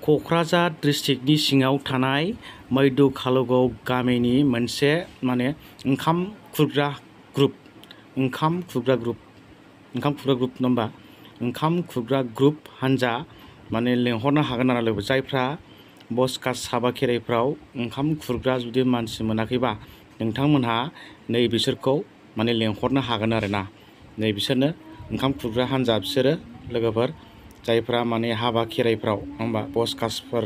क'क्राझार डिस्ट्रिक्टनि सिङाव थानाय मैदु कालुगाव गामिनि मोनसे ओंखाम खुरग्रा ग्रुप ओंखाम खुरग्रा ग्रुप हानजा लेंहरनो हागोन आरो लोगो जायफ्रा बस कास हाबा खेराइफ्राव ओंखाम खुरग्रा जुदि मानसि मोनाखैबा नोंथांमोनहा नै बिसोरखौ लेंहरनो हागोन आरो ना। नै बिसोरनो ओंखाम खुरग्रा हानजा बिसोरो लोगोफोर जायफ्रा हाबा खेराइफ्राव होमबा बस कासफोर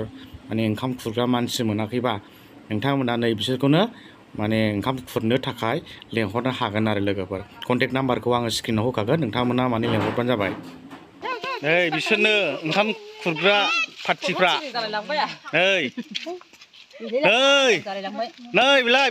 ओंखाम खुरग्रा मानसि मोनाखैबा नोंथांमोना नै बिसोरखौनो ओंखाम खुरनो थाखाय लेंहरनो हागोन आरो लोगोफोर। कन्टेक्ट नाम्बारखौ आङो स्क्रिनाव होखागोन, नोंथांमोना लेंहरबानो जाबाय। नै बिसोरनो ओंखाम खुरग्रा पार्टिफ्रा नै बेलाय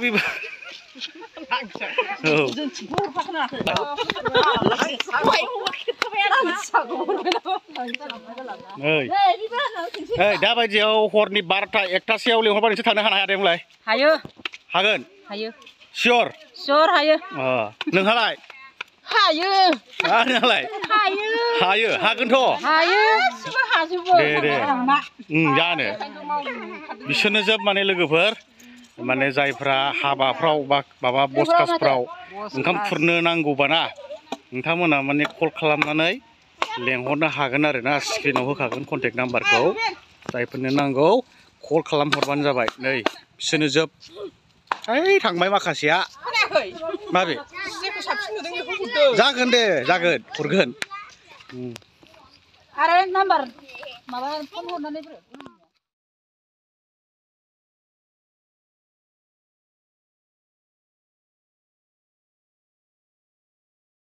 दा बायदियाव हरनि 12टा 1टासोआव लेंहरबा नोंसोर थांनो हानो हाया देमोनलाय? हायो। हागोन? हायो। सियर? सियर हायो। नोंहालाय? हायो। नोंहालाय? हायो। हायो, हागोनथ'? हायो। गासिबो हाजोबो। दे जानो बिसोरनो जोब लोगोफोर जायफ्रा हाबाफ्राव बा माबा बस कासफ्राव ओंखाम खुरनो नांगौबाना नोंथांमोना कल खालामनानै लेंहरनो हागोन आरो ना। स्क्रिनाव होखागोन कन्टेक्ट नाम्बारखौ, जायफोरनो नांगौ कल खालामहरबानो जाबाय। नै बिसोरनो जोब ओइ थांबाय माखासेया माबे जागोन दे जागोन हरगोन आरो नाम्बार माबा फन हरनानै